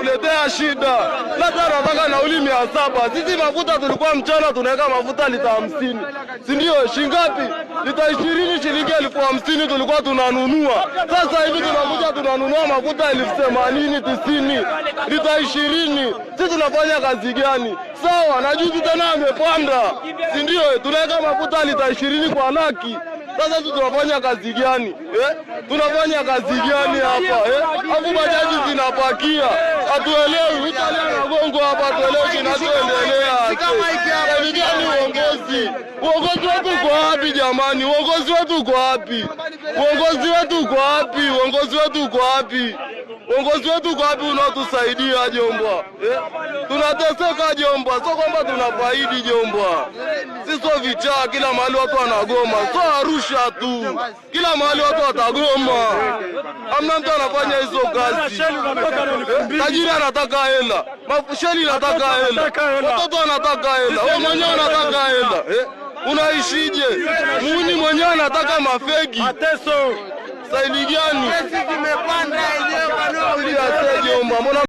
anatuletea shida. Labda anataka nauli 700. Sisi mafuta tulikuwa mchana tunaweka mafuta lita 50, si ndio? Shingapi? Lita 20 shilingi 50,000 tulikuwa tunanunua. Sasa hivi tunakuja tunanunua mafuta 80,000 90,000 lita 20. Sisi tunafanya kazi gani? Sawa, na juzi tena amepanda, si ndio? Tunaweka mafuta lita 20 kwa laki. Sasa sisi tunafanya kazi gani? Eh? Tunafanya kazi gani hapa? Eh? Hapo bajaji zinapakia. Hatuelewi, Italia na gongo hapa hatuelewi kinachoendelea. Kazi gani uongozi? Uongozi wetu uko wapi jamani? Uongozi wetu uko wapi? Uongozi wetu uko wapi? Uongozi wetu uko wapi? Uongozi wetu uko wapi unaotusaidia jombwa? Eh? Tunateseka jombwa, sio kwamba tunafaidi jombwa. Sisi sio vichaa, kila mahali watu wanagoma, sio Arusha tu, kila mahali watu watagoma. Hamna mtu anafanya hizo kazi. Tajiri anataka hela, Sheli anataka hela, watoto wanataka hela, wewe mwenyewe unataka hela. Eh? Unaishije? Muuni mwenyewe anataka mafegi. Mateso. Saidi gani? Zimepanda enyewe. Mbona